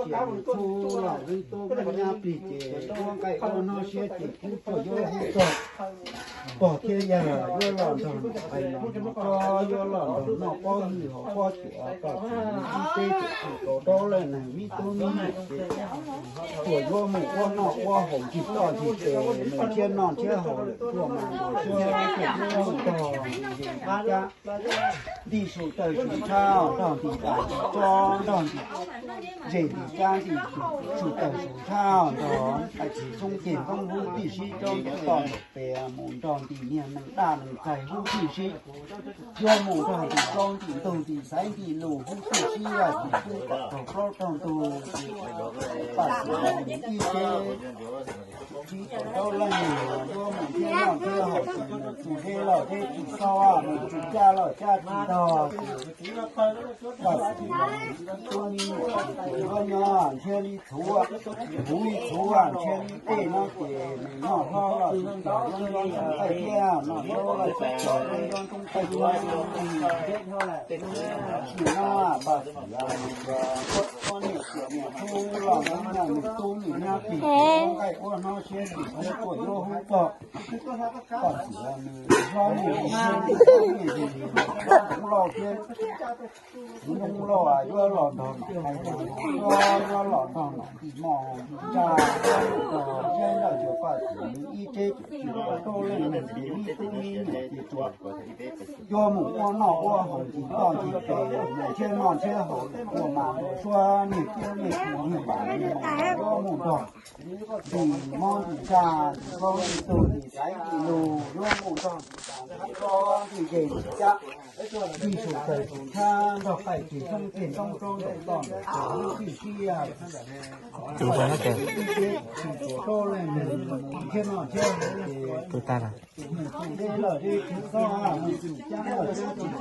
Txhub los leej tub nyab plig ces ua nqaij ua hnob siab ces kub tuaj yuav hub tog. Pog thiab yawg yuav los nrog nqaij los nrog tsob, yuav los nrog noj pob hwj hauv pob tsuas, toj txiv ib teb tseem tsis tau rau leej neeg, me tub me nyuam ces tuaj yuav mus ua noj ua haus ncig toj ncig tes, mus nrhiav noj nrhiav haus lawm tuaj mas ntuas suab tuaj yuav mus tog nti cab, nti su tawg su tshab, nrog nti dam nti tsob, nrog nti zes nti cab nti su tawg su tshab, nrog nqaij txiv xyoob ceg ntoob hub tij sib rau ntawm toj ntawm pes, mus nrog nti niag neeg daj neeg txaig hub tij sib, yuav mus nrog nti plaub nti ntug nti xaiv nti lus hub tij sib, vaj txiv xyoob kom raug plaub raug ntug, paj txiv ib teb tsis tau rau leej neeg, yuav mus nrhiav noj nrhiav haus tsis mus tsis deb los deb tsis txaus, mus tsis cab los cab tsis ntog. Paj txiv tuab me nyuam tsis tuaj nyob nyob nrhiav li txhuv, puv li txhuv nrhiav li tej no ces nws noj hlob los tsis txog nyob nyob ntoo qaij thiab, noj hlob los tsis txog nyob nyob ntoo qaij thiab. Sim no paj txiv poj niam tiam niam tub los nyob nyob nws tub nws nyab plig ua nqaij ua hnob siab sim no tuaj yuav hub tog. Paj txiv nws hlob nws ntxhais nws ntxhais nws ntxhais lauj thiab, ntxhais lauj yuav los nrog noj, yuav los nrog noj nti moj nti ntsaj, nrog nrog cov paj txiv nws ib teb ces tsis tau rau leej neeg ces me tub me nyuam ces tsuas yuav mus ua noj ua haus ncig toj ncig tes, mus nrhiav noj nrhiav haus ua mas ntuas suab niag tiab niag tug niag npam niag mus yuav mus nrog nti moj nti ntsaj, nti plaub nti ntug nti xaiv nti lus, yuav mus nrog nti dam nti tsob nti zes nti cab, nti su tawg su tshab, nrog nqaij txiv xyoob ceg ntoob tsob ntawm toj ntawm pes hub tij sib, ib teb tsis tau rau leej neeg, mus nrhiav noj nrhiav haus ces mus tsis deb los deb tsis txaus, mus tsis cab los cab tsis